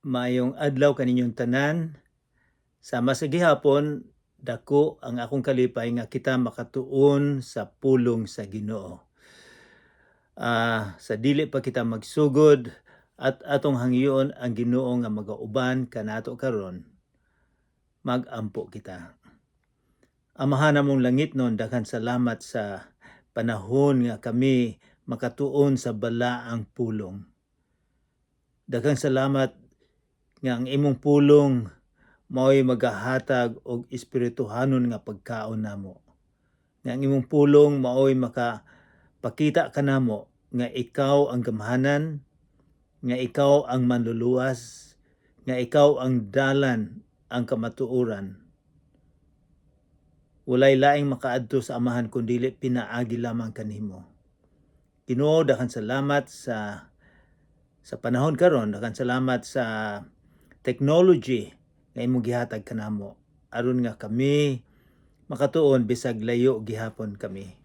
Maayong adlaw kaninyong tanan. Sama sa gihapon, dako ang akong kalipay nga kita makatuon sa pulong sa Ginoo. Sa dili pa kita magsugod at atong hangyoon ang Ginoo nga magauban kanato karon. Magampo kita. Amahan namong langitnon, daghan salamat sa panahon nga kami makatuon sa balaang pulong. Daghang salamat nga ang imong pulong mao'y magahatag og espirituhanon nga pagkaon namo. Nga ang imong pulong mao'y makapakita kanamo nga ikaw ang gamhanan, nga ikaw ang manluluwas, nga ikaw ang dalan, ang kamatuoran. Walay laing makaadto sa Amahan kun dili pinaagi lamang kanimo. Ginoo, daghan salamat sa panahon karon, daghan salamat sa technology nga imong gihatag kanamo aron nga kami makatuon bisag layo gihapon kami.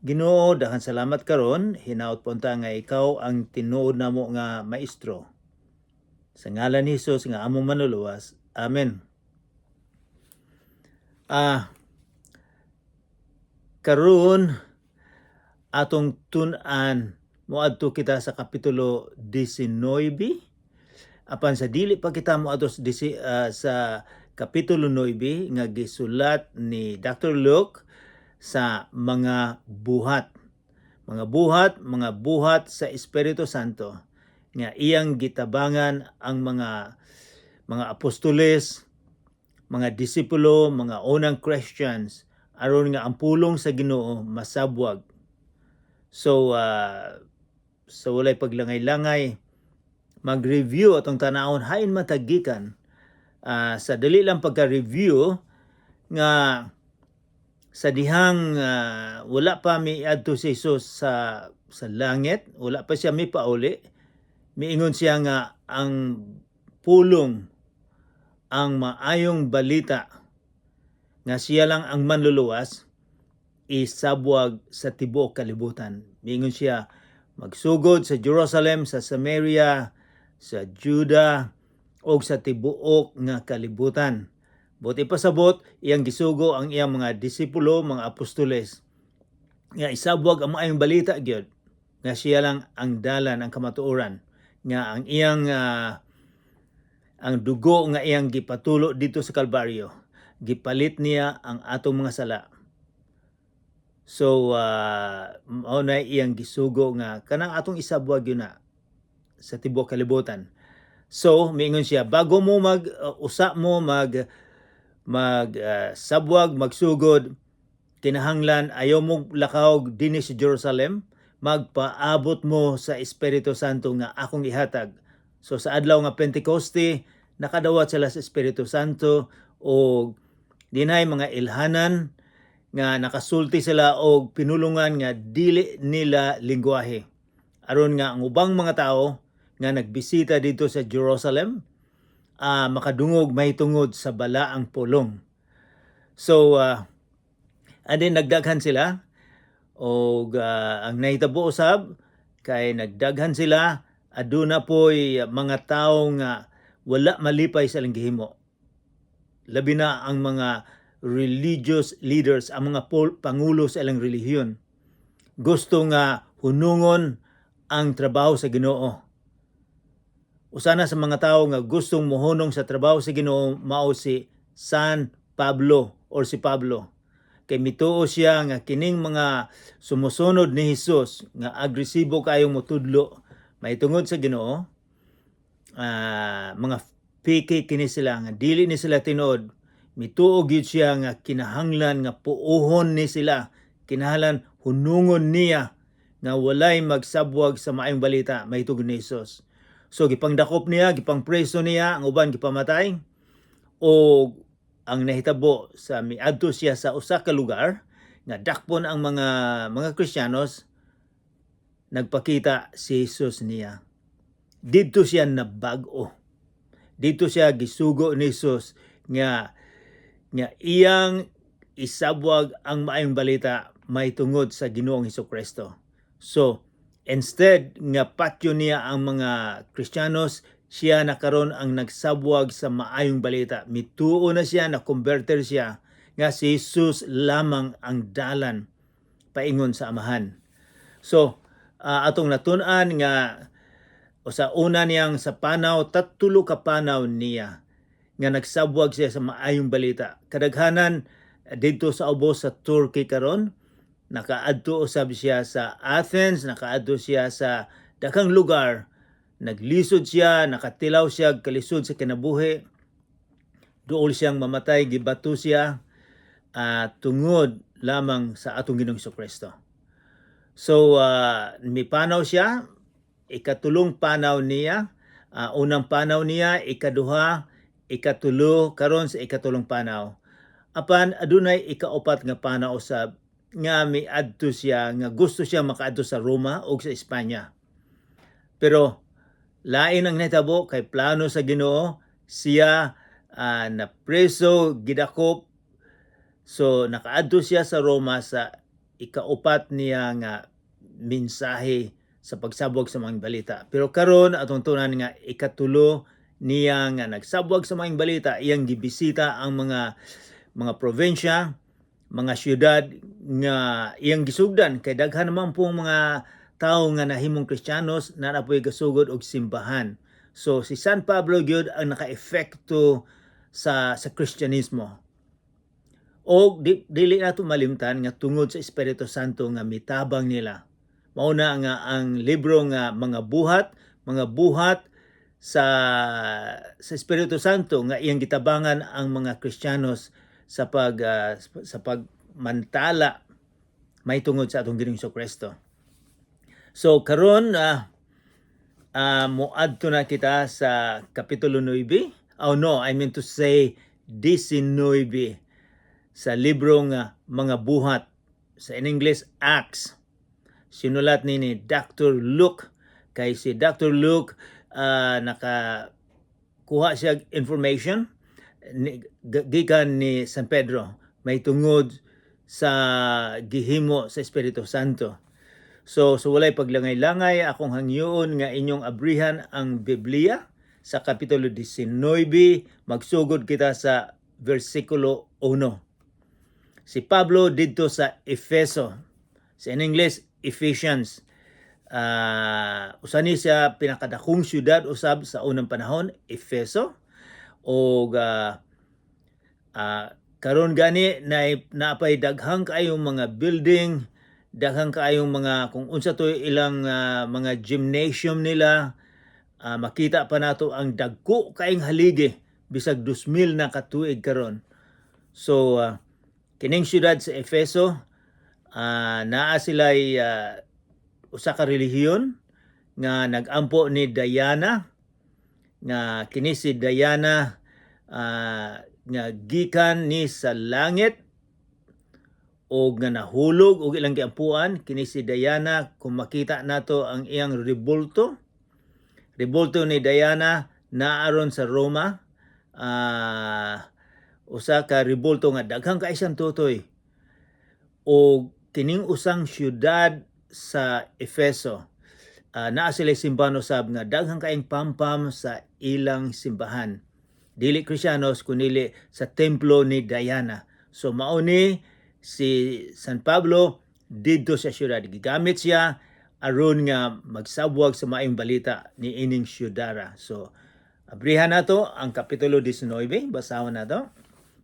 Ginoo, daghan salamat karon, hinaot po unta nga ikaw ang tinuod namo nga maestro. Sa ngalan ni Jesus nga among manluluwas. Amen. Karon atong tun-an, moadto kita sa Kapitulo 19. Apan sa dili pa kita moadto sa Kapitulo 9 nga gisulat ni Dr. Luke sa mga buhat. Mga buhat, mga buhat sa Espiritu Santo nga iyang gitabangan ang mga apostoles, mga disipulo, mga unang Christians aron nga ang pulong sa Ginoo masabwag. So sa walay paglangay-langay, mag-review atong tanawon hain man ta gikan. Sa dali lang pagka-review nga sa dihang wala pa miadto si Jesus sa langit, wala pa siya mipauli, miingon siya nga ang pulong, ang maayong balita nga siya lang ang manluluwas, isabwag sa tibuok kalibutan. Miingon siya magsugod sa Jerusalem, sa Samaria, sa Juda o sa tibuok nga kalibutan. Buot ipasabot, iyang gisugo ang iyang mga disipulo, mga apostoles nga isabwag ang maayong balita gyud nga siya lang ang dalan, ang kamatuoran, nga ang iyang ang dugo nga iyang gipatulo dito sa Kalbaryo, gipalit niya ang atong mga sala. So mao na iyang gisugo nga kanang atong isabwag gyud na sa tibuok kalibutan. So miingon siya, bago mo mag usa mo mag mag sabwag, magsugod, kinahanglan ayaw mo lakaw dinhi sa Jerusalem, magpaabot mo sa Espiritu Santo nga akong ihatag. So sa adlaw nga Pentecoste, nakadawat sila sa Espiritu Santo o dinay mga ilhanan nga nakasulti sila og pinulungan nga dili nila lingwahe aron nga ang ubang mga tao nga nagbisita dito sa Jerusalem makadungog mahitungod sa balaang pulong. So and then nagdaghan sila og ang nahitabo usab kay nagdaghan sila, aduna poy mga tawo nga wala malipay sa ilang gihimo. Labi na ang mga religious leaders, ang mga pangulo sa ilang relihiyon. Gusto nga hunungon ang trabaho sa Ginoo. Usa na sa mga tao nga gustong mohunong sa trabaho sa Ginoo mao si San Pablo or si Pablo. Kay mituo siya nga kining mga sumusunod ni Hesus nga agresibo kayong motudlo mahitungod sa Ginoo, mga peke kini sila nga dili ni sila tinuod. Mituo gyud siya nga kinahanglan nga puohon ni sila, kinahanglan hunungon niya nga walay magsabwag sa maayong balita mahitungod ni Hesus. So gipangdakop niya, gipangpreso niya, ang uban gipamatay. O ang nahitabo sa miadto siya sa usa ka lugar nga dakpon ang mga Kristiyanos, nagpakita si Jesus niya. Didto siya nabag-o. Didto siya gisugo ni Jesus nga iyang isabwag ang maayong balita mahitungod sa Ginoong Hesus Kristo. So, Instead nga patyo niya ang mga Kristiyanos, siya na karon ang nagsabwag sa maayong balita. Mituo na siya, na converter siya nga si Jesus lamang ang dalan paingon sa Amahan. So, atong natun-an nga o sa una niyang sa panaw, tatulo ka panaw niya nga nagsabwag siya sa maayong balita. Kadaghanan didto sa ubos sa Turkey karon, nakaadto usab siya sa Athens, nakaadto siya sa daghang lugar. Naglisod siya, nakatilaw siya kalisod sa kinabuhi. Duol siyang mamatay, gibato siya tungod lamang sa atong Ginoong Kristo. So, mipanaw siya, ikatulong panaw niya, unang panaw niya, ikaduha, ikatulo, karon sa ikatulong panaw. Apan adunay ikaupat nga panaw usab nga miadto siya, nga gusto siya makaadto sa Roma o sa Espanya. Pero lain ang nahitabo kay plano sa Ginoo, siya napreso, gidakop. So nakaadto siya sa Roma sa ikaupat niya nga mensahe sa pagsabwag sa maayong balita. Pero karon atong tunan nga ikatulo niya nga nagsabwag sa maayong balita, iyang gibisita ang mga probinsya, mga syudad nga iyang gisugdan kay daghan naman pong mga tawo nga nahimong Kristiyanos na napoy gasugod og simbahan. So si San Pablo gyud ang naka-epekto sa Kristyanismo. O dili nato malimtan nga tungod sa Espiritu Santo nga mitabang nila. Mao na nga ang libro nga mga buhat sa Espiritu Santo nga iyang gitabangan ang mga Kristiyanos sa pagmantala may tungod sa atong Ginoong Kristo. So karon moadto na kita sa kapitulo 9. Oh no, I mean to say 19 sa libro nga Mga Buhat, sa in English Acts. Sinulat ni Dr. Luke kay si Dr. Luke naka kuha siya information gikan ni San Pedro may tungod sa gihimo sa Espiritu Santo. So walay paglangay-langay, akong hangyoon nga inyong abrihan ang Biblia sa kapitulo 19, magsugod kita sa versikulo 1. Si Pablo didto sa Efeso. Sa in English, Ephesians. Usa ni siya pinakadakong syudad usab sa unang panahon, Efeso. Og karon gani na naapay daghang kaayong mga building, daghang kaayong mga kung unsa to ilang mga gymnasium nila, makita pa nato ang dagko kaayong haligi bisag 2000 na katuig karon. So kining syudad sa Efeso, naa sila'y usa ka relihiyon nga nagampo ni Diana, nga kini si Diana nga gikan ni sa langit og nga nahulog og ilang giampuan. Kini si Diana, kung makita nato ang iyang rebulto, rebulto ni Diana naaron sa Roma, usa ka rebulto nga daghang kay siyang tutoy. Og kining usang syudad sa Efeso, naa sila simbahan usab nga daghang kaayong pampam sa ilang simbahan, dili Kristiyanos kunili sa templo ni Diana. So mao ni si San Pablo didto sa syudad, gigamit siya aron nga magsabwag sa maayong balita ni ining syudara. So abrihan nato ang kapitulo 19, basahon nato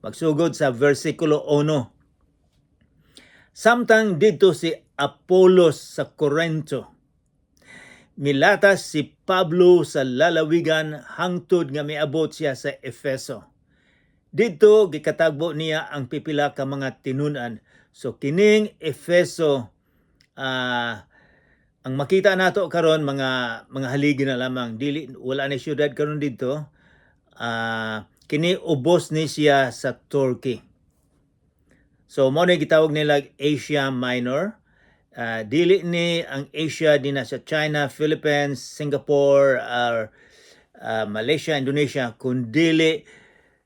magsugod sa versikulo 1. Samtang didto si Apolos sa Corinto, milatas si Pablo sa lalawigan hangtod nga miabot siya sa Efeso. Didto gikatagbo niya ang pipila ka mga tinun-an. So kining Efeso, ang makita nato karon mga haligi na lamang, dili wala na syudad karon didto. Kini ubos ni siya sa Turkey. So mao ni gitawag nila Asia Minor. Dili ni ang Asia dinha sa China, Philippines, Singapore, or Malaysia, Indonesia, kundili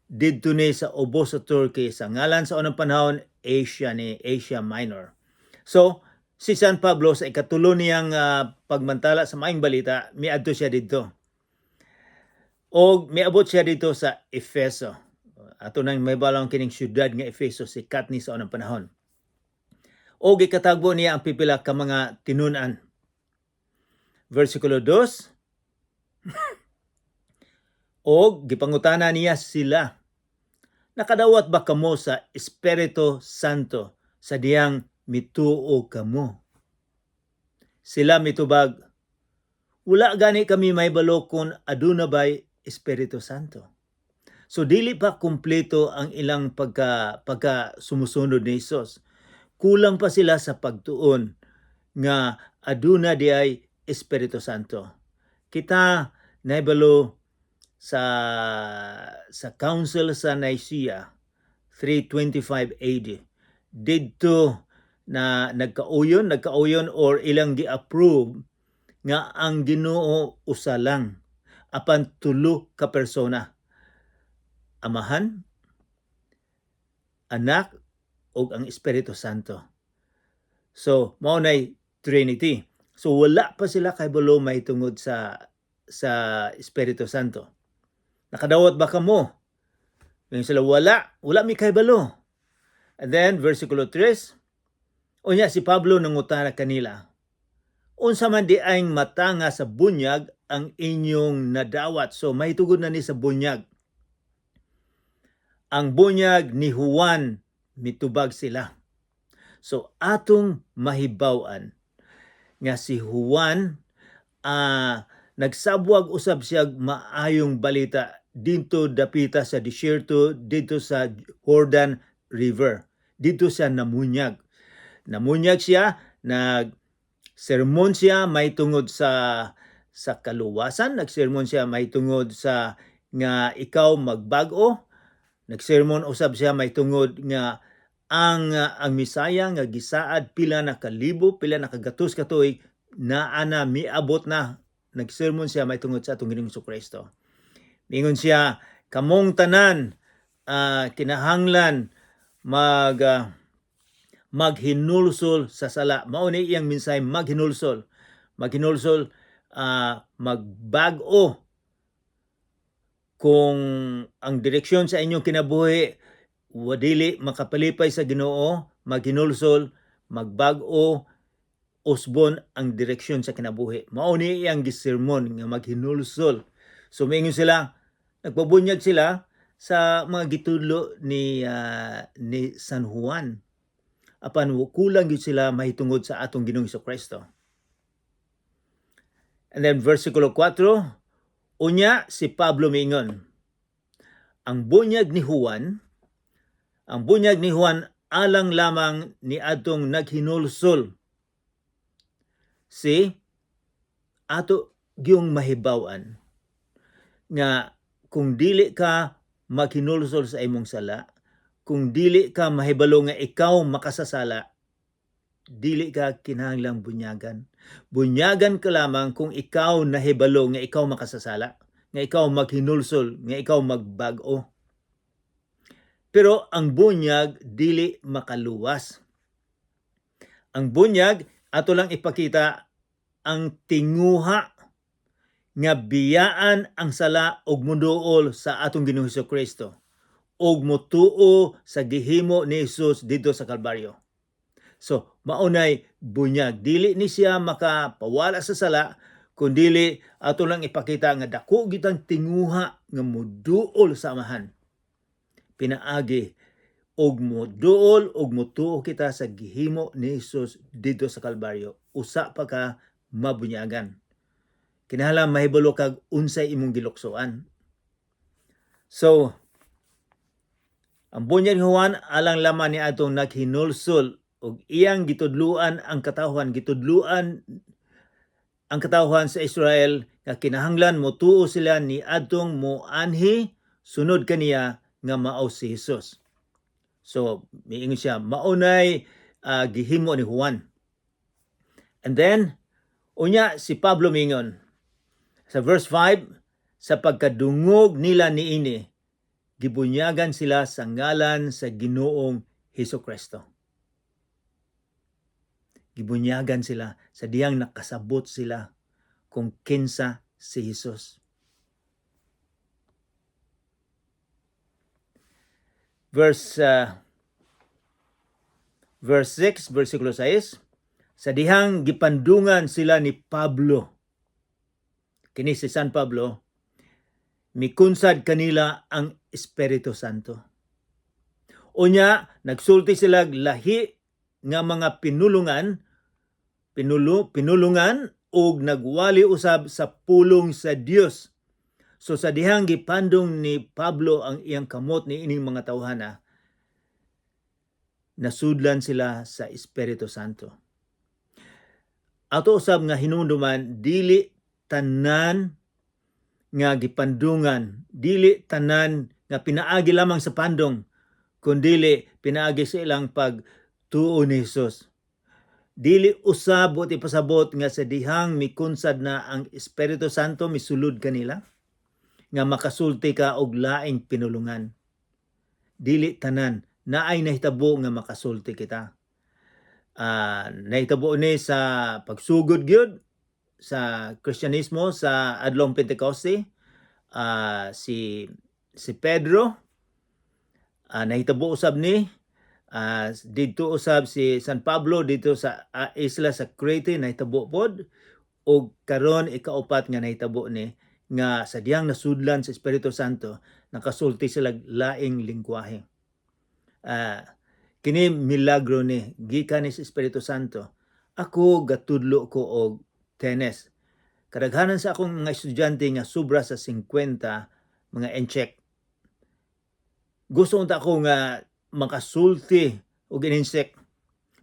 didto ni sa ubos sa Turkey. Sa ngalan sa unang panahon, Asia ni Asia Minor. So, Si San Pablo, sa ikatulo niyang pagmantala sa maayong balita, miadto siya didto. Og miabot siya didto sa Efeso. Ato nang mahibaloan kining syudad nga Efeso, sikat ni sa unang panahon. Og gikatagbo niya ang pipila ka mga tinun-an. Versikulo 2, og gipangutana niya sila, "Nakadawat ba kamo sa Espiritu Santo sa diyang mituo kamo?" Sila mitubag, "Wala gani kami mahibalo kung aduna bay Espiritu Santo." So dili pa kumpleto ang ilang pagka sumusunod ni Hesus. Kulang pa sila sa pagtuon nga aduna diay Espiritu Santo. Kita nahibalo sa Council sa Nicaea 325 AD. Didto na nagkauyon or ilang gi-approve nga ang Ginoo usa lang apan tulo ka persona: Amahan, Anak ug ang Espiritu Santo. So mao nay Trinity. So wala pa sila kahibalo mahitungod sa Espiritu Santo. "Nakadawat ba kamo?" Ingon sila, "Wala, wala mi kahibalo." And then versikulo 3, unya si Pablo nangutana kanila, "Unsa man diayng matanga sa bunyag ang inyong nadawat?" So mahitungod na ni sa bunyag. "Ang bunyag ni Juan," mitubag sila. So atong mahibaw-an nga si Juan, nagsabwag usab siya maayong balita didto dapita sa disyerto, didto sa Jordan River. Didto siya namunyag. Namunyag siya, nag sermon siya may tungod sa kaluwasan, nagsermon siya may tungod sa nga ikaw magbag-o, nagsermon usab siya may tungod nga ang Misaya nga gisaad pila na kalibo, pila na kagatos ka tuig naa na, miabot na. Nagsermon siya may tungod sa atong Ginoong Kristo. Mingon siya, "Kamong tanan kinahanglan maghinulsol sa sala." Mao ni iyang mensahe, maghinulsol. Maghinulsol, magbag-o. Kung ang direksyon sa inyong kinabuhi wadili makapalipay sa Ginoo, maghinulsol, magbag-o, usbon ang direksyon sa kinabuhi. Mao ni iyang gisermon nga maghinulsol. So miingon sila, nagpabunyag sila sa mga gitudlo ni San Juan. Apan kulang gyud sila mahitungod sa atong Ginoong Kristo. And then versikulo 4, unya si Pablo miingon, "Ang bunyag ni Juan alang lamang ni adtong naghinulsol." Si ato gyung mahibaw-an nga kung dili ka maghinulsol sa imong sala, kung dili ka mahibalo nga ikaw makasasala, dili ka kinahanglang bunyagan. Bunyagan ka lamang kung ikaw nahibalo nga ikaw makasasala, nga ikaw maghinulsol, nga ikaw magbag-o. Pero ang bunyag dili makaluwas. Ang bunyag ato lang ipakita ang tinguha nga biyaan ang sala ug muduol sa atong Ginoong Kristo ug mutuo sa gihimo ni Jesus didto sa Kalbaryo. So, maunay bunyag. Dili ni siya makapawala sa sala, kundili ato lang ipakita nga dako gitang tinguha nga muduol sa Amahan. Pinaagi og muduol og mutuo kita sa gihimo ni Jesus didto sa Kalbaryo. Usa pa ka mabunyagan. Kinahanglan mahibalo kag unsay imong giluksoan. So, ang bunyag ni Juan alang lamang ni atong naghinulsol ug iyang gitudluan ang katawhan, gitudluan ang katawhan sa Israel nga kinahanglan motuo sila ni adtong moanhi sunod kaniya nga mao si Jesus. So, miingon siya, maunay gihimo ni Juan. And then, unya si Pablo mingon, sa verse 5, sa pagkadungog nila niini, gibunyagan sila sa ngalan sa Ginoong Hesus Kristo. Gibunyagan sila sa dihang nakasabot sila kung kinsa si Jesus. Verse 6, versikulo 6, sa dihang gipandungan sila ni Pablo, kini si San Pablo, mikunsad kanila ang Espiritu Santo. Unya, nagsulti sila lahi nga mga pinulungan, pinulungan ug nagwali usab sa pulong sa Dios. So sa dihang gipandong ni Pablo ang iyang kamot ni ining mga tawhana, nasudlan sila sa Espiritu Santo. Ato usab nga hinumduman, dili tanan nga gipandungan, dili tanan nga pinaagi lamang sa pandong, kundili pinaagi sa ilang pagtuo ni Jesus. Dili usab buot ipasabot nga sa dihang mikunsad na ang Espiritu Santo misulod kanila nga makasulti ka og laing pinulungan. Dili tanan naay nahitabo nga makasulti kita. Nahitabo ni sa pagsugod gyud sa Kristyanismo sa adlong Pentecoste, si Pedro, nahitabo usab ni didto usab si San Pablo dito sa isla sa Crete, nahitabo pod, og karon ikaupat nga nahitabo ni nga sa dihang nasudlan sa Espiritu Santo, nakasulti sila laing lingwahe. Kini milagro ni gikan ni sa Espiritu Santo. Ako gatudlo ko og tennis. Kadaghanan sa akong mga estudyante nga sobra sa 50 mga Intsik. Gusto unta ako nga makasulti og Intsik,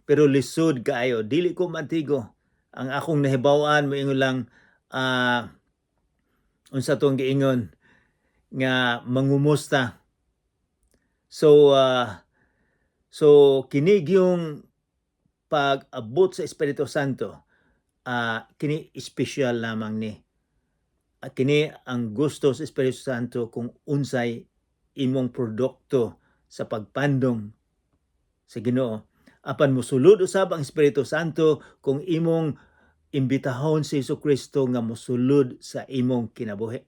pero lisod kaayo, dili ko mantigo. Ang akong nahibaw-an, moingon lang, unsa tong giingon nga mangumusta. So kini yung pag-abot sa Espiritu Santo, kini espesyal lamang ni. Kini ang gusto sa Espiritu Santo kung unsay imong produkto sa pagpandong sa Ginoo. Apan mosulod usab ang Espiritu Santo kung imong imbitahon si Hesus Kristo nga mosulod sa imong kinabuhi.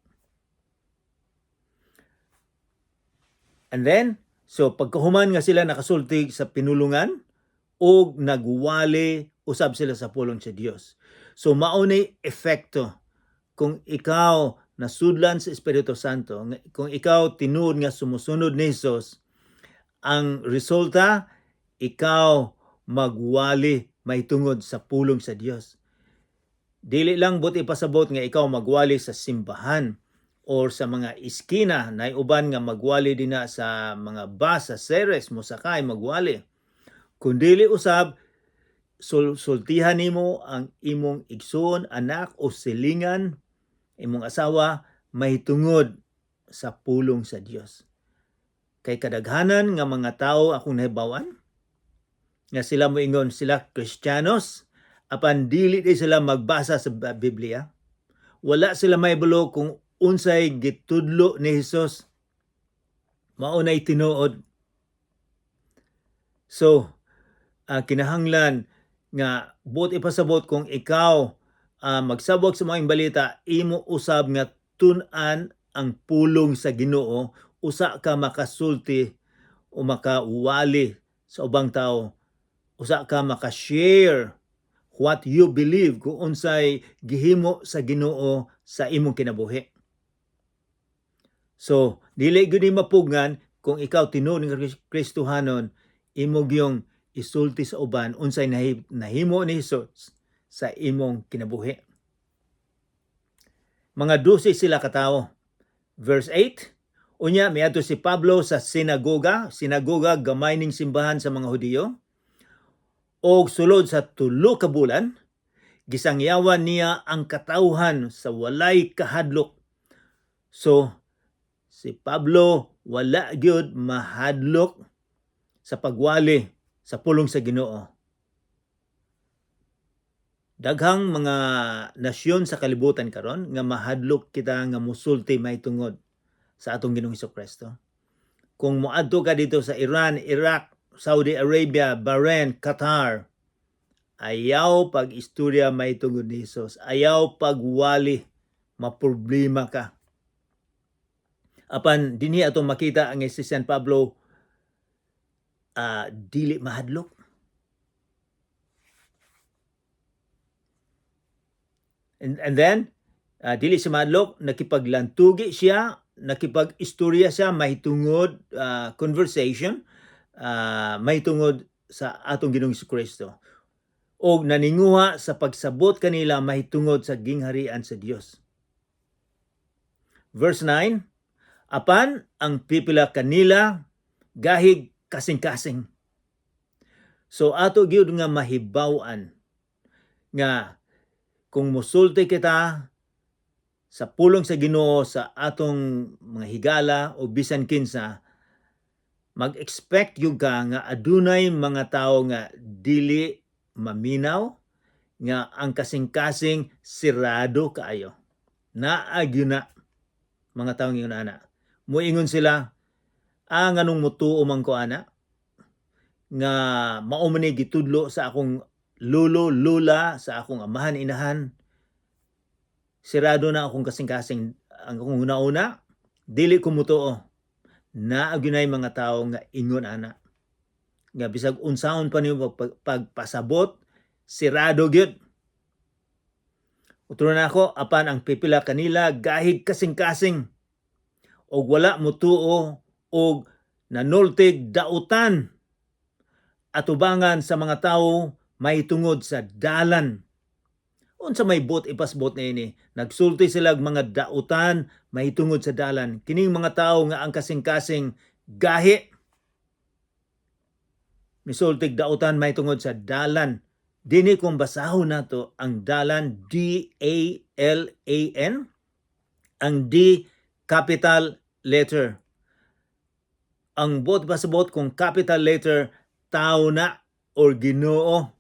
And then, so pagkahuman nga sila nakasulti sa pinulungan og nagwali usab sila sa pulong sa Dios. So mao ni epekto kung ikaw nasudlan sa Espiritu Santo, kung ikaw tinuod nga sumusunod ni Jesus, ang resulta, ikaw magwali mahitungod sa pulong sa Dios. Dili lang buot ipasabot nga ikaw magwali sa simbahan or sa mga iskina na uban nga magwali dinha sa mga bus, sa Ceres, mosakay magwali. Kundili usab sultihan nimo ang imong igsoon, anak o silingan, imong asawa mahitungod sa pulong sa Dios. Kay kadaghanan nga mga tao akong nahibawan nga sila moingon sila Kristiyanos, apan dili di sila magbasa sa Biblia. Wala sila mahibalo kung unsay gitudlo ni Hesus. Mao nay tinuod. So, kinahanglan nga buot ipasabot kung ikaw magsabwag sa maayong balita, imo usab nga tun-an ang pulong sa Ginoo, usa ka makasulti o makawali sa ubang tao, usa ka maka-share what you believe kung unsay gihimo sa Ginoo sa imong kinabuhi. So, dili gyud ni mapugngan kung ikaw tinuod nga Kristohanon, imo gyung isulti sa uban unsay nahimo ni Hesus sa imong kinabuhi. Mga 12 sila katawo. Verse 8, unya miadto si Pablo sa sinagoga, sinagoga gamay ning simbahan sa mga Hudiyo. Og sulod sa 3 ka bulan, gisangyawan niya ang katawhan sa walay kahadlok. So si Pablo wala gyud mahadlok sa pagwali sa pulong sa Ginoo. Daghang mga nasyon sa kalibutan karon nga mahadlok kita nga musulti mahitungod sa atong Ginoong Kristo. Kung moadto ka dito sa Iran, Iraq, Saudi Arabia, Bahrain, Qatar, Ayaw pag-istorya mahitungod ni Jesus. Ayaw pagwali, maproblema ka. Apan dinhi atong makita ang si San Pablo dili mahadlok. And then dili siya mahadlok, nakipaglantugi siya, nakipag-istorya siya mahitungod conversation mahitungod sa atong Ginoong Kristo og naninguha sa pagsabot kanila mahitungod sa gingharian sa Dios. Verse 9, apan ang pipila kanila gahig kasing-kasing. So ato gyud nga mahibaw-an nga kung musulti kita sa pulong sa Ginoo sa atong mga higala o bisan kinsa, mag-expect gyud ka nga adunay mga tawo nga dili maminaw, nga ang kasing-kasing sirado kaayo. Naa gyud na mga tawo ingon ana. Muingon sila, "Ah, nganong mutuo man ko ana nga mao man ni gitudlo sa akong lolo, lola, sa akong amahan, inahan. Sirado na akong kasing-kasing, ang akong una-una, dili ko mutuo." Naa gyud mga tawo nga ingon ana. Nga bisag unsaon pa nimo pagpasabot, sirado gyud. Utro na ako, apan ang pipila kanila gahig kasing-kasing og wala mutuo og nanultig dautan atubangan sa mga tawo mahitungod sa Dalan. Unsa may buot ipasabot niini? Nagsulti sila og mga dautan mahitungod sa Dalan. Kining mga tawo nga ang kasing-kasing gahi misultig dautan mahitungod sa Dalan. Dini kung basahon nato ang Dalan, DALAN, ang D capital letter. Ang buot pasabot kung capital letter, tao na or Ginoo.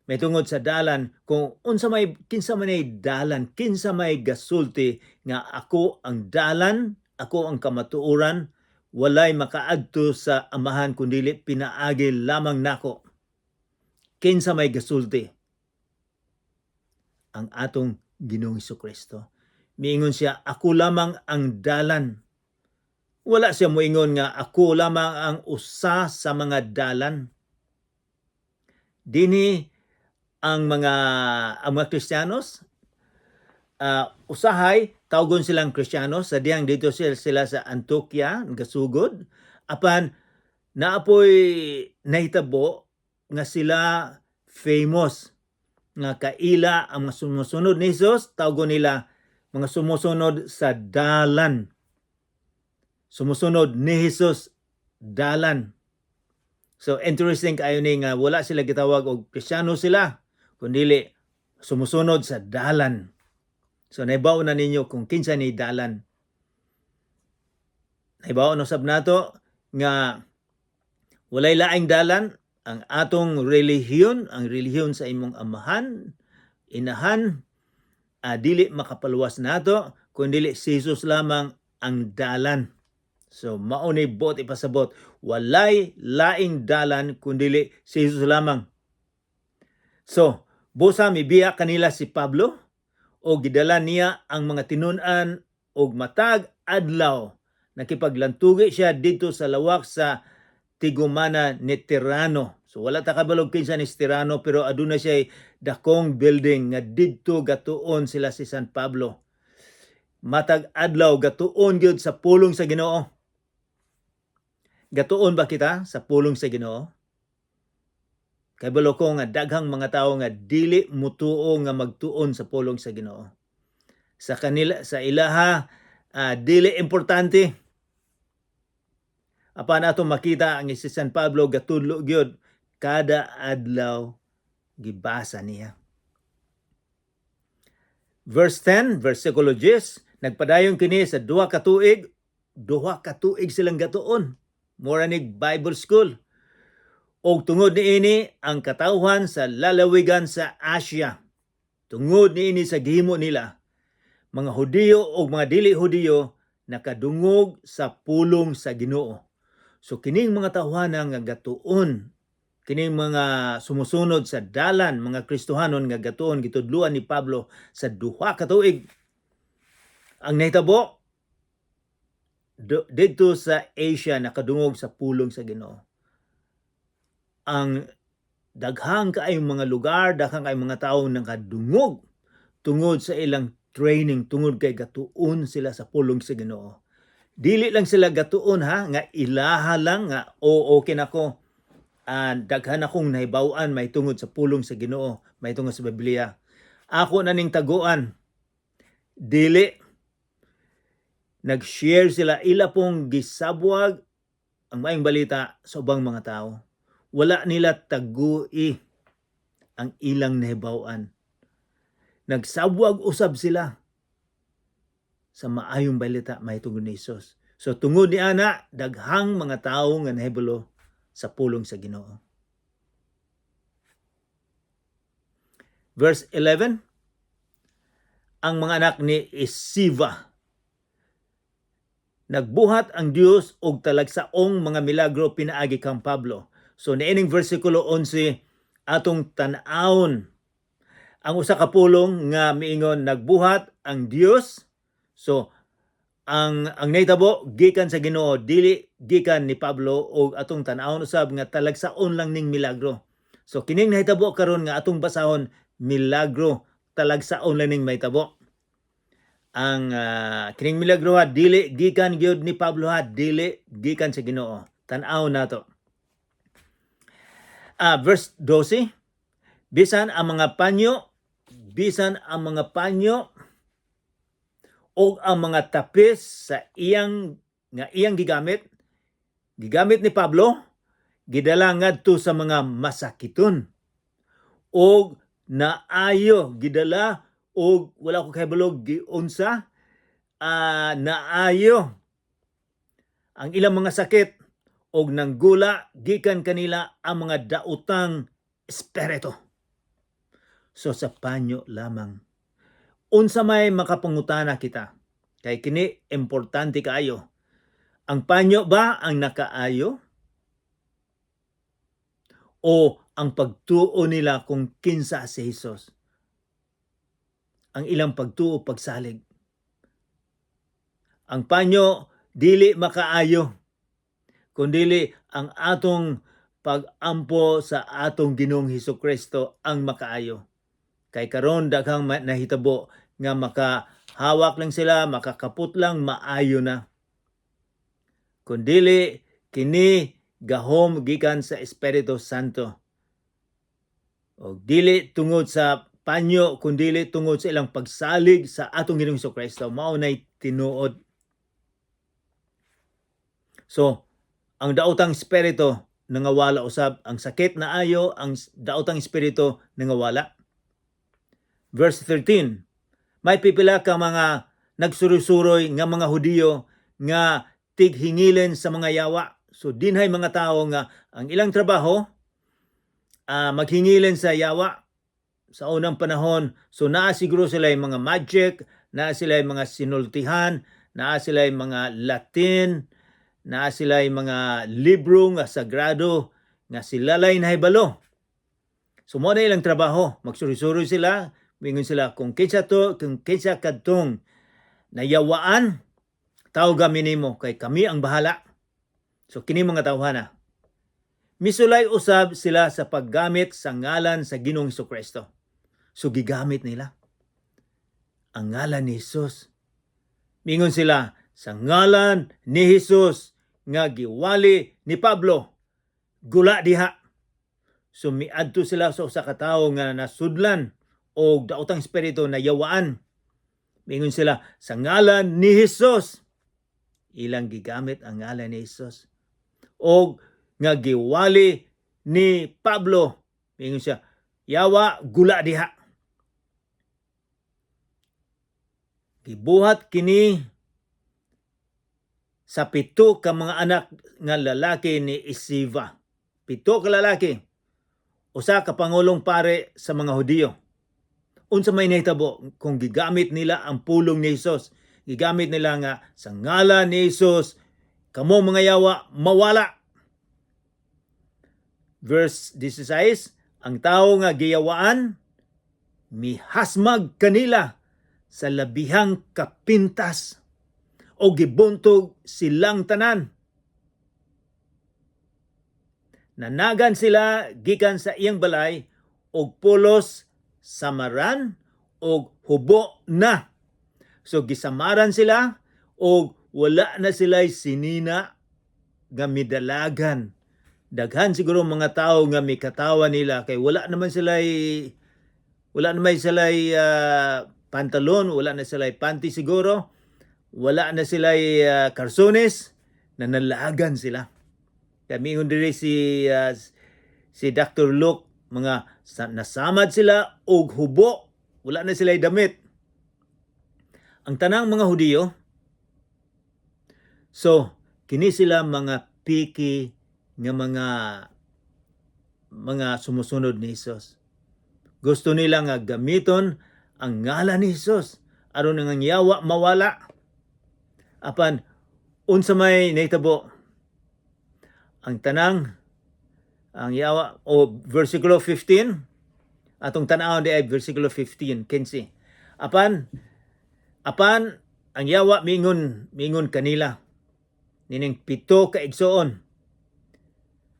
Mahitungod sa Dalan, kung unsa may, kinsa man ay dalan, kinsa may gasulti nga "Ako ang dalan, ako ang kamatuoran, walay makaadto sa Amahan kundili pinaagi lamang nako." Kinsa may gasulti? Ang atong Ginoong Kristo. Miingon siya, "Ako lamang ang dalan." Wala siya moingon nga "Ako lamang ang usa sa mga dalan." Dini ang mga Kristiyanos, usahay tawgon silang Kristiyanos sa diyang dito sila sa Antioquia gasugod, apan naapoy nahitabo nga sila famous nga kaila ang mga sumusunod ni Jesus, tawgon nila mga sumusunod sa Dalan, sumusunod ni Jesus, Dalan. So interesting kayo ni nga wala sila gitawag og Kristiyano sila, kundili sumusunod sa Dalan. So nahibaw na ninyo kung kinsa ni Dalan. Nahibaw na sab nato nga walay laing dalan. Ang atong relihiyon, ang relihiyon sa imong amahan, inahan, dili makapaluwas nato, kundi si Jesus lamang ang dalan. So mao ni buot ipasabot, walay laing dalan kundi si Jesus lamang. So busa mibiya kanila si Pablo o gidala niya ang mga tinun-an og matag adlaw nakipaglantugi siya didto sa lawak sa tigumana ni Tirano. So wala ta kabalo kinsa ni Tirano, pero aduna siya dakong building nga didto gatuon sila si San Pablo. Matag adlaw gatuon gyud sa pulong sa Ginoo. Gatuon ba kita sa pulong sa Ginoo? Kay balo ko nga daghang mga tawo nga dili mutuo nga magtuon sa pulong sa Ginoo. Sa kanila, sa ilaha, dili importante. Apan ato makita ang si San Pablo gatudlo gyud kada adlaw, gibasa niya. Verse 10, versikulo 10, nagpadayon kini sa 2 ka tuig, 2 ka tuig silang gatuon. Mura nig Bible school. Og tungod niini ang katawhan sa lalawigan sa Asia. Tungod niini sa gihimo nila, mga Hudiyo o mga dili Hudiyo nakadungog sa pulong sa Ginoo. So kining mga tawhana nga gatuon Kining mga sumusunod sa dalan, mga Kristohanon nga gatuon gitudluan ni Pablo sa 2 ka tuig. Ang nahitabo didto sa Asia, nakadungog sa pulong sa Ginoo. Ang daghang kaayong mga lugar, daghang kaayong mga tawo nakadungog tungod sa ilang training, tungod kay gatuon sila sa pulong sa Ginoo. Dili lang sila gatuon ha, nga ilaha lang nga o okay nako. Daghan akong nahibaw-an may tungod sa pulong sa Ginoo, may tungod sa Biblia. Ako na ning taguan. Dili, nag-share sila, ila pong gisabwag ang maayong balita sa ubang mga tao. Wala nila tagui ang ilang nahibaw-an. Nagsabwag usab sila sa maayong balita mahitungod ni Hesus. So tungod ni ana, daghang mga tawo nga nahibalo sa pulong sa Ginoo. Verse 11, ang mga anak ni Esceva. Nagbuhat ang Dios og talagsaong mga milagro pinaagi kang Pablo. So niining versikulo 11, atong tan-awon ang usa ka pulong nga miingon nagbuhat ang Dios. So ang nahitabo gikan sa Ginoo, dili gikan ni Pablo, og atong tan-awon usab nga talagsaon lang ning milagro. So kining nahitabo karon nga atong basahon, milagro, talagsaon lang ning mahitabo. Ang kining milagro ha, dili gikan gyud ni Pablo ha, dili gikan sa Ginoo. Tan-aw nato. Verse 12, bisan ang mga panyo o ang mga tapis sa iyang nga iyang gigamit gigamit ni Pablo, gidala ngadto sa mga masakiton og naayo. Gidala og wala ko kahibalo giunsa, naayo ang ilang mga sakit og nanggula gikan kanila ang mga daotang espiritu. So sa panyo lamang. Unsa may makapangutana kita? Kay kini importante kaayo. Ang panyo ba ang nakaayo? O ang pagtuo nila kung kinsa si Jesus? Ang ilang pagtuo, pagsalig. Ang panyo dili makaayo, kundili ang atong pagampo sa atong Ginoong Hesus Kristo ang makaayo. Kay karon daghang nahitabo nga makahawak lang sila, makakapot lang, maayo na. Kundili kini gahom gikan sa Espiritu Santo. Og dili tungod sa panyo, kundili tungod sa ilang pagsalig sa atong Ginoong Hesus Kristo, mao nay tinuod. So, ang daotang espiritu nangawala usab, ang sakit na ayo, ang daotang espiritu nangawala. Verse 13, may pipila ka mga nagsuroy-suroy nga mga Hudiyo nga tighingilin sa mga yawa. So dinhay mga tao nga ang ilang trabaho maghingilin sa yawa sa unang panahon. So naa siguro sila yung mga magic, naa sila yung mga sinultihan, naa sila yung mga Latin, naa sila yung mga libro nga sagrado nga sila lay nahibalo. So mo na ilang trabaho, magsuroy-suroy sila, mingon sila kung kinsa to, kung kinsa kadtong nayawaan, tawga nimo kay kami ang bahala. So kini mga tawhana. Misulay usab sila sa paggamit sa ngalan sa Ginoong Kristo. So gigamit nila ang ngalan ni Jesus. Mingon sila, "Sa ngalan ni Jesus nga giwali ni Pablo, gula diha." So miadto sila sa usa ka tawo nga nasudlan og daotang espiritu, na yawaan. Mingon sila, "Sa ngalan ni Jesus." Ilang gigamit ang ngalan ni Jesus. Og nga giwali ni Pablo. Mingon siya, "Yawa, gula diha." Gibuhat kini sa 7 ka mga anak nga lalaki ni Esceva. 7 ka lalaki. Usa ka pangulong pare sa mga Hudiyo. Unsa may nahitabo kung gigamit nila ang pulong ni Jesus? Gigamit nila nga sa ngalan ni Jesus, kamo mga yawa, mawala. Verse 16, ang tawo nga giyawaan mihasmag kanila sa labihang kapintas o gibuntog silang tanan. Nanagan sila gikan sa iyang balay og pulos samaran og hubo na. So gisamaran sila og wala na sila sinina nga midalagan. Daghan siguro mga tao nga mikatawa nila kay wala naman sila pantalon, wala na sila panty siguro, wala na sila karsones, nanalagan sila. Kay miingon diri si Dr. Luke, mga nasamad sila og hubo, wala na sila damit. Ang tanang mga Hudiyo, so kini sila mga piki nga mga sumusunod ni Hesus. Gusto nila nga gamiton ang ngalan ni Hesus aron nga ang yawa mawala. Apan unsa may nahitabo, ang tanang ang yawa o versikulo 15, atong tan-awon di ay versikulo 15, 15. Apan ang yawa mingon kanila nining 7 ka igsoon,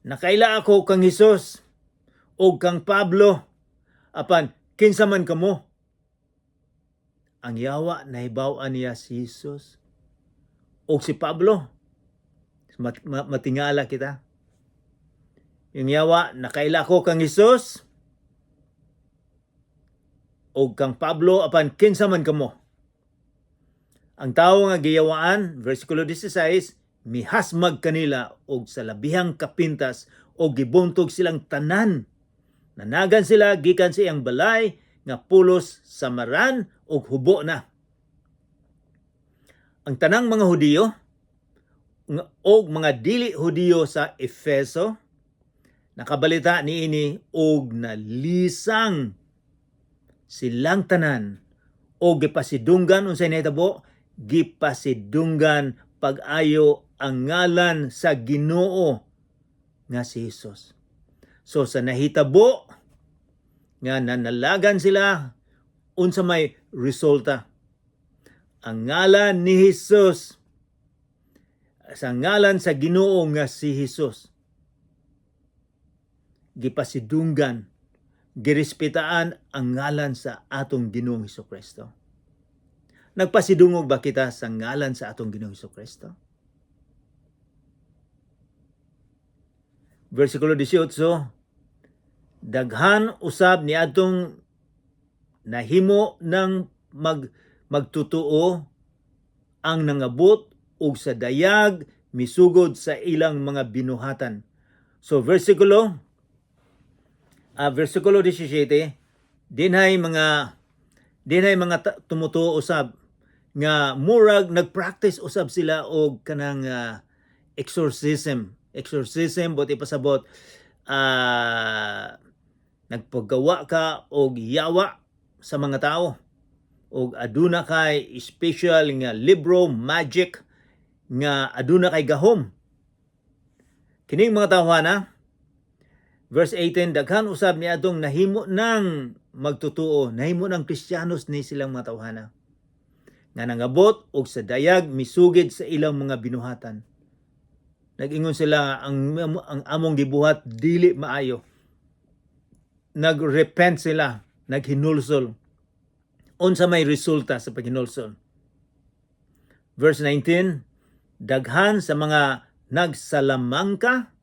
"Nakaila ako kang Hesus ug kang Pablo, apan kinsa man kamo?" Ang yawa, nahibaw-an niya si Jesus ug si Pablo. Matingala kita. Yung yawa, "Nakaila ko kang Hesus ug kang Pablo, apan kinsa man kamo?" Ang tawo nga giyawaan, versikulo 16, mihasmag kanila og sa labihang kapintas og gibuntog silang tanan. Nanagan sila gikan sa iyang balay nga pulos samaran og hubo na. Ang tanang mga Hudiyo og mga dili Hudiyo sa Efeso nakabalita niini og nalisang silang tanan og gipasidunggan. Unsay nahitabo? Gipasidunggan pag-ayo ang ngalan sa Ginoo nga si Jesus. So sa nahitabo nga nanalagan sila, unsa may resulta? Ang ngalan ni Jesus, sa ngalan sa Ginoo nga si Jesus, gipasidunggan, girespetaan ang ngalan sa atong Ginoong Kristo. Nagpasidungog ba kita sa ngalan sa atong Ginoong Kristo? Versikulo 18, daghan usab ni atong nahimo ng magtutuo ang nangabot og sa dayag misugod sa ilang mga binuhatan. So versikulo 17, dinhay mga tumutuo usab nga murag nagpractice usab sila og kanang exorcism. Exorcism, but ipasabot, nagpagawa ka og yawa sa mga tao og aduna kay special nga libro, magic, nga aduna kay gahom. Kining mga tawhana, verse 18, daghan usab ni adtong nahimo ng magtutuo, nahimo ng Kristiyanos ni silang mga tawhana nga nangabot og sa dayag misugid sa ilang mga binuhatan. Nag-ingon sila, ang among gibuhat dili maayo. Nag-repent sila, naghinulsol. Unsa may resulta sa paghinulsol? Verse 19, daghan sa mga nagsalamangka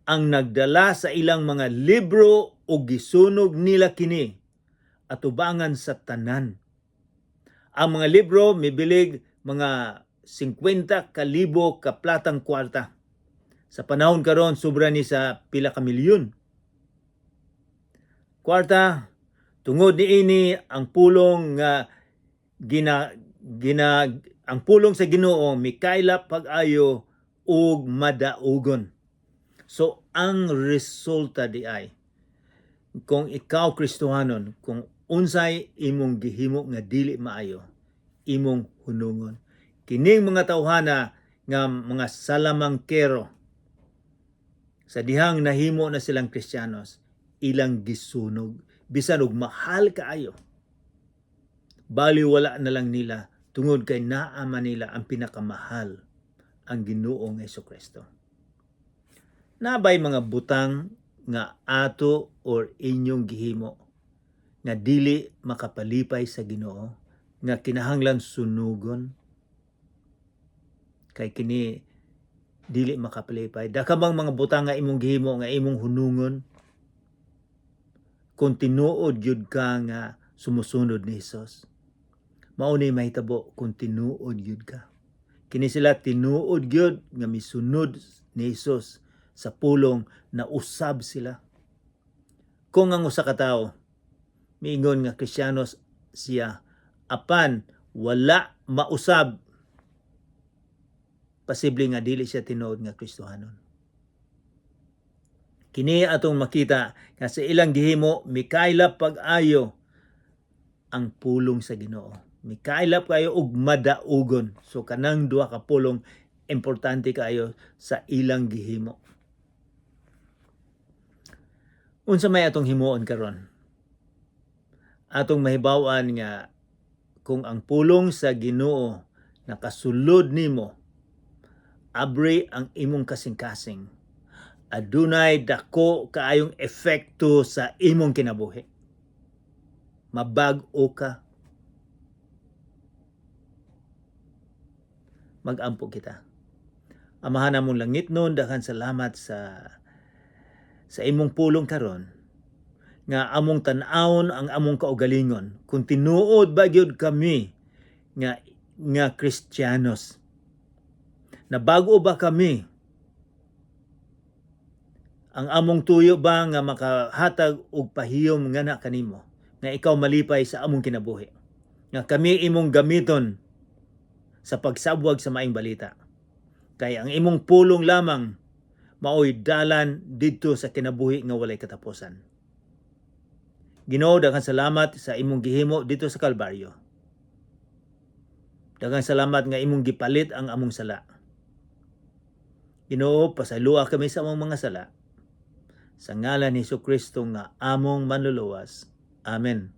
ang nagdala sa ilang mga libro o gisunog nila kini atubangan sa tanan. Ang mga libro mibilig mga 50 kalibo ka platang kwarta. Sa panahon karon, sobra ni sa pila ka milyon. Kwarta, tungod niini ang pulong nga gina gina ang pulong sa Ginoo mikaylap pag-ayo ug madaugon. So ang resulta di ay kung ikaw Kristohanon, kung unsay imong gihimo nga dili maayo, imong hunungon. Kining mga tawhana nga mga salamangkero. Sa dihang nahimo na silang Kristiyanos, ilang gisunog bisan og mahal kaayo. Baliwala na lang nila tungod kay naa man nila ang pinakamahal, ang Ginoong Kristo. Naa bay mga butang nga ato or inyong gihimo nga dili makapalipay sa Ginoo nga kinahanglan sunugon kay kini dili makapalipay? Daghan bang mga butang nga imong gihimo nga imong hunungon kung tinuod gyud ka nga sumusunod ni Hesus? Mao ni mahitabo kung tinuod gyud ka. Kini sila, tinuod gyud nga misunod ni Hesus sa pulong, na usab sila. Kung ang usa ka tawo miingon nga Kristiyanos siya apan wala mausab, posible nga dili siya tinuod nga Kristohanon. Kini atong makita nga sa ilang gihimo, mikaylap pag-ayo ang pulong sa Ginoo. Mikaylap kayo og madaugon. So kanang duha ka pulong, importante kaayo sa ilang gihimo. Unsa may atong himuon karon? Atong mahibaw-an nga kung ang pulong sa Ginoo nakasulod nimo, abri ang imong kasing-kasing. Adunay dako kaayong epekto sa imong kinabuhi. Mabag-o ka. Mag-ampo kita. Amahan namong langitnon, daghan salamat sa imong pulong karon nga among tan-awon ang among kaugalingon kung tinuod ba gyud kami nga Kristiyanos. Nabago ba kami? Ang among tuyo ba nga makahatag og pahiyom nga na kanimo, nga ikaw malipay sa among kinabuhi, nga kami imong gamiton sa pagsabwag sa maayong balita? Kay ang imong pulong lamang maoy dalan didto sa kinabuhi nga walay katapusan. Ginoo, daghang salamat sa imong gihimo didto sa Kalbaryo. Daghang salamat nga imong gipalit ang among sala. Ginoo, pasayloa kami sa among mga sala. Sa ngalan ni Kristo nga among manluluwas. Amen.